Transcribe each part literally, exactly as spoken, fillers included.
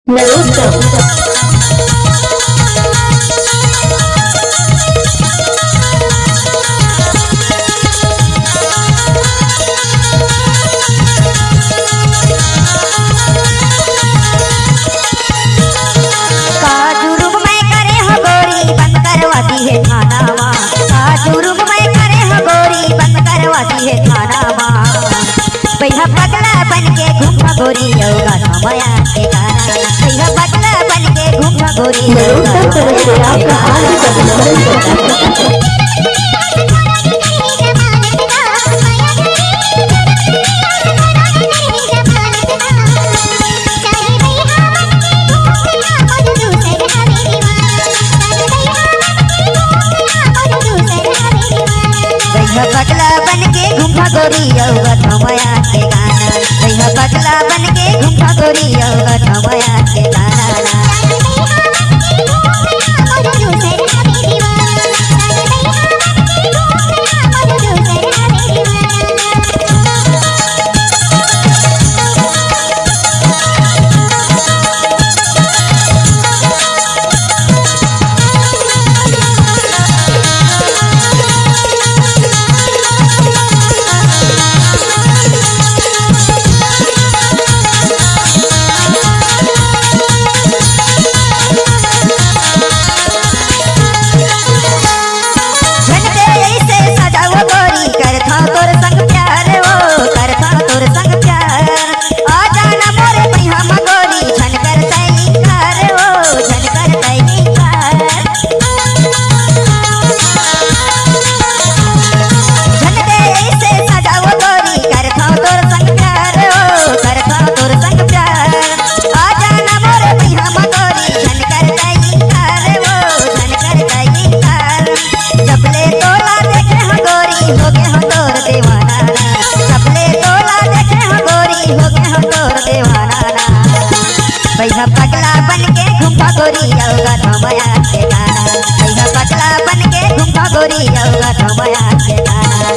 नरोत्तम। का जुर्म मैं करे हो गोरी, बंद करवा दिहे थाना मा। का जुर्म मैं करे हो गोरी, बंद करवा दिहे थाना मा। बइहा पगला बन के घूम गोरी, अउ गा समय आके गाना। बइहा पगला बन के घूम गोरी, अउ गा नरोत्तम समय तरफ से आपका हार्दिक अभिनंदन करता हूँ। बइहा पगला बन के घूम गोरी, अउ गा समय आके गाना। बइहा पगला बन के घूम गोरी, अउ गा समय आके गाना। झन दे अइसे सजाओ गोरी, करथव तोर संग प्यार ओ, करथव तोर संग प्यार। आ जाना मोरे बइहा म गोरी, झन कर तैं इनकार ओ, झन कर तैं इनकार। झन दे अइसे सजाओ गोरी, करथव तोर संग प्यार ओ, करथव तोर संग प्यार। आ जाना मोरे बइहा म गोरी, झन कर तैं इनकार ओ, झन कर तैं इनकार। जब ले तोला देखे हंव गोरी, हो गे हंव तोर दीवाना ना। जब ले तोला देखे हंव गोरी, हो गे हंव तोर दीवाना ना। बइहा पगला बन के घूम गोरी, अउ गा समय आके गाना। बइहा पगला बन के घूम गोरी, अउ गा समय आके गाना।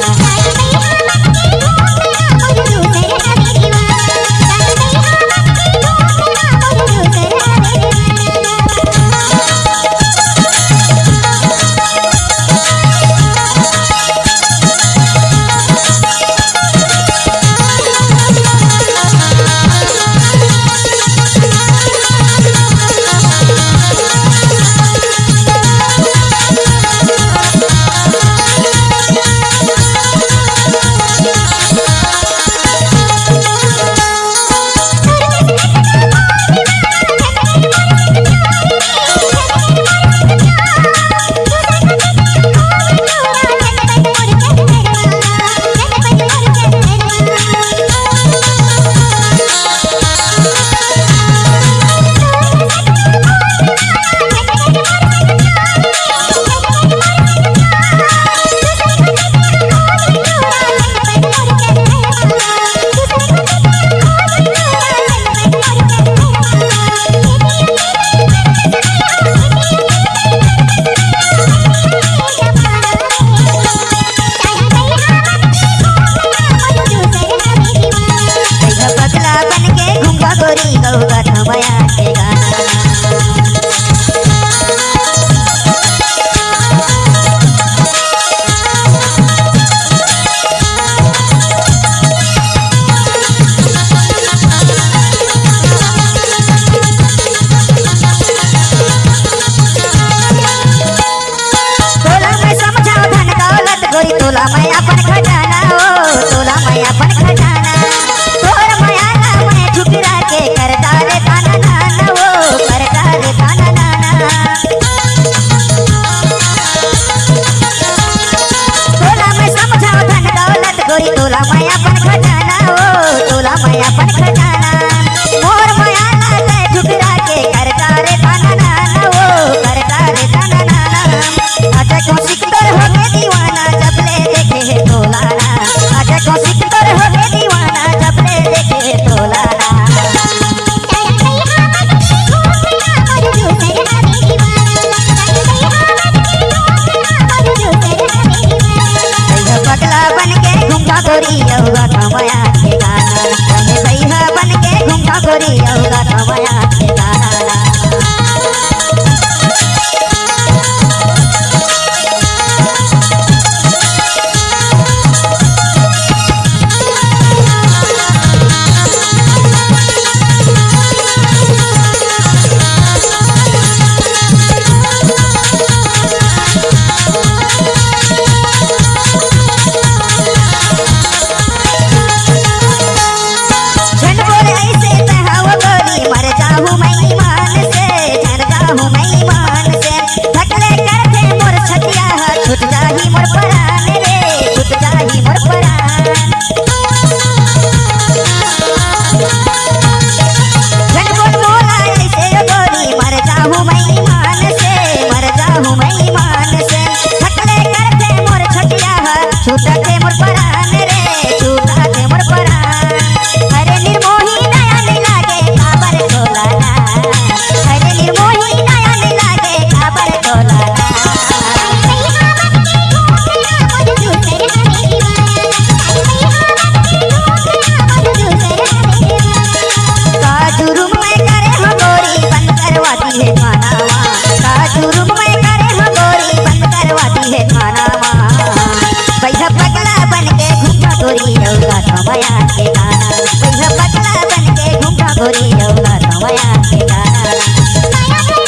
के गाना।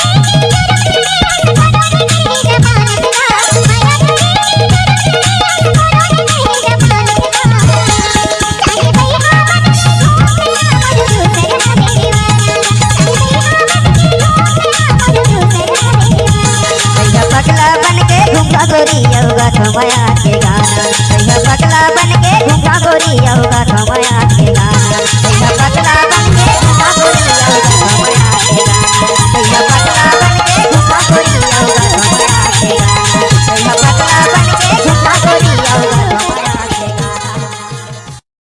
पगला बन के घूमता गोरी, अउ गाथो मया के गाना।